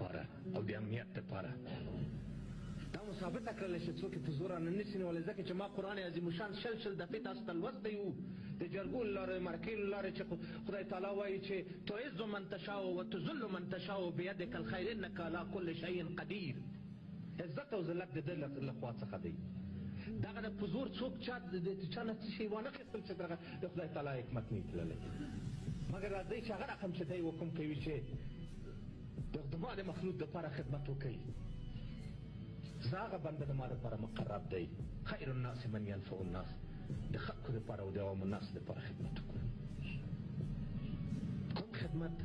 دپاره او د امنیت دپاره. دا مو ثابته کړله چې څوک یې په زور رانه نشي نیولی، ځکه چې ما قرآن عظیم الشان شل شل دفعې تاسو ته لوستی وو، د جرګو له لارې، مرکې له لارې، چې خدای تعالی وایي چې تعز من تشاء وتذل من تشاء بيدک الخیر انک علی کل شیء قدیر. عزت او ذلت د ده له خوا څخه دی. دغه د په زور څوک چا چا نه څه شی وانه خیستل چې دغه د خدای تعالی حکمت نه تللی. مګر راځئ چې هغه رقم چې دی حکم کوي چې د ما د مخلوق دپاره خدمت وکړي، زه هغه بنده د ما دپاره مقرب دی. خیر الناس من ینفع الناس، د خلکو دپاره او د عوام الناس دپاره خدمت وکړو. کوم خدمت؟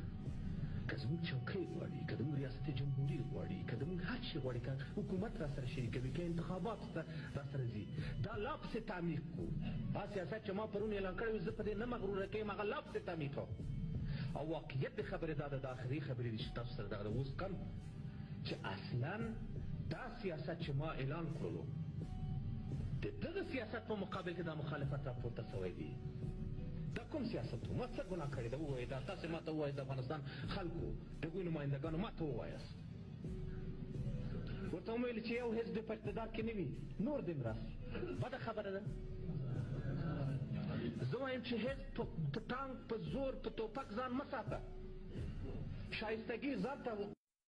که زموږ چوکۍ غواړي، که زموږ ریاست جمهوري غواړي، که زموږ هر شي غواړي، که حکومت را سره شریکوي، که انتخابات ته را سره ځي، دا لا پسې تعمیق کو. دا سیاست چې ما پرون اعلان کړی، زه په دې نه مغروره کېم، هغه لا پسې تعمیق. او واقعیت د خبرې دا ده، د آخري خبرې دي چې تاسو سره دغه اوس کوم، چې اصلا دا سیاست چې ما اعلان کړلو، د دغه سیاست په مقابل کې دا مخالفت راپورته سوی دی. دا کوم سیاست و؟ ما څه ګناه کړې ده؟ ووایئ، دا تاسې ما ته ووایئ، د افغانستان خلکو، د هغوی نمایندګانو ما ته ووایاست. ورته ومې ویل چې یو حزب دې په اقتدار کې نه وي، نور دې هم راسي. بده خبره ده. زه وایم چې حزب په ټانک، په زور، په توپک ځان مه ساته، شایستګي ځان ته